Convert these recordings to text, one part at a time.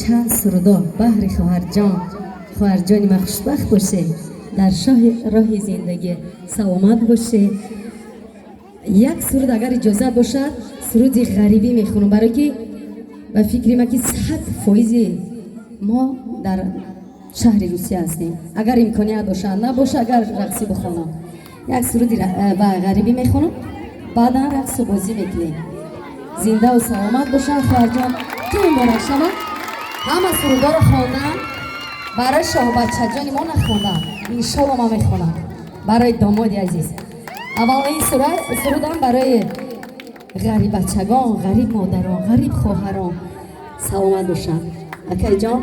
Чанд сурудо баҳри хоҳарҷон, хоҳарҷони ман хушбахт боше, дар шоҳи роҳи зиндагӣ саломат боше. Як суруд агар иҷозат бошад, суруди ғарибӣ мехонам, барое ки ба фикри ман ки 100% мо дар шаҳри Русия ҳастем. Агар имконият бошад, набошад, агар рақсӣ бихонам. Як суруди ва ғарибӣ мехонам, баъдан рақсу бозӣ мекунем. Зиндаву саломат бошанд, хоҳарҷон, ту муборак шавад. Ҳама сурудҳоро хондам, барои шоҳбачаҷони мо нахондам. Иншолло ман мехонам барои домоди азиз. Аввал ин сурудам барои ғариббачагон, ғариб модарон, ғариб хоҳарон. Саломат бошанд. Акайҷон,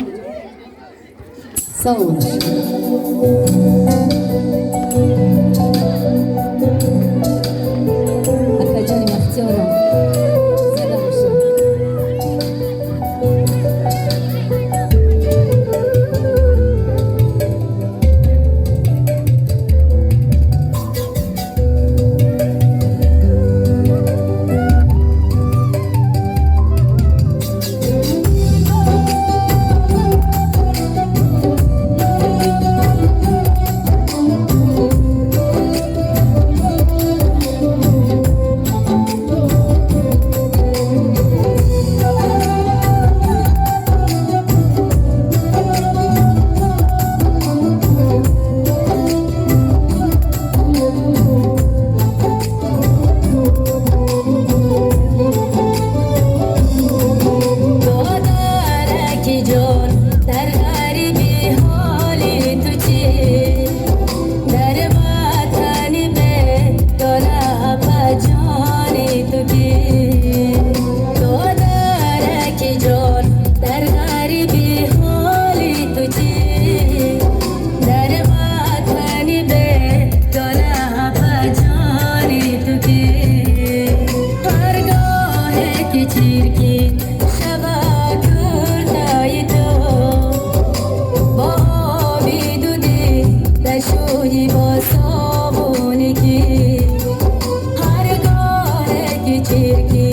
саломат бошанд. Акайҷони Бахтиёром, зинда бошанд. Додараки ҷон, дар ғарибӣ ҳоли ту чӣ? Дар ватани бегона ба ҷони ту кӣ? Додараки ҷон, дар ғарибӣ ҳоли ту чӣ? Дар ватани бегона ба ҷони ту кӣ? Ҳаргоҳе ки чиркин шавад куртаи ту, бо оби дудӣ дашӯӣ, бо собуни кӣ? Ҳаргоҳе ки чиркин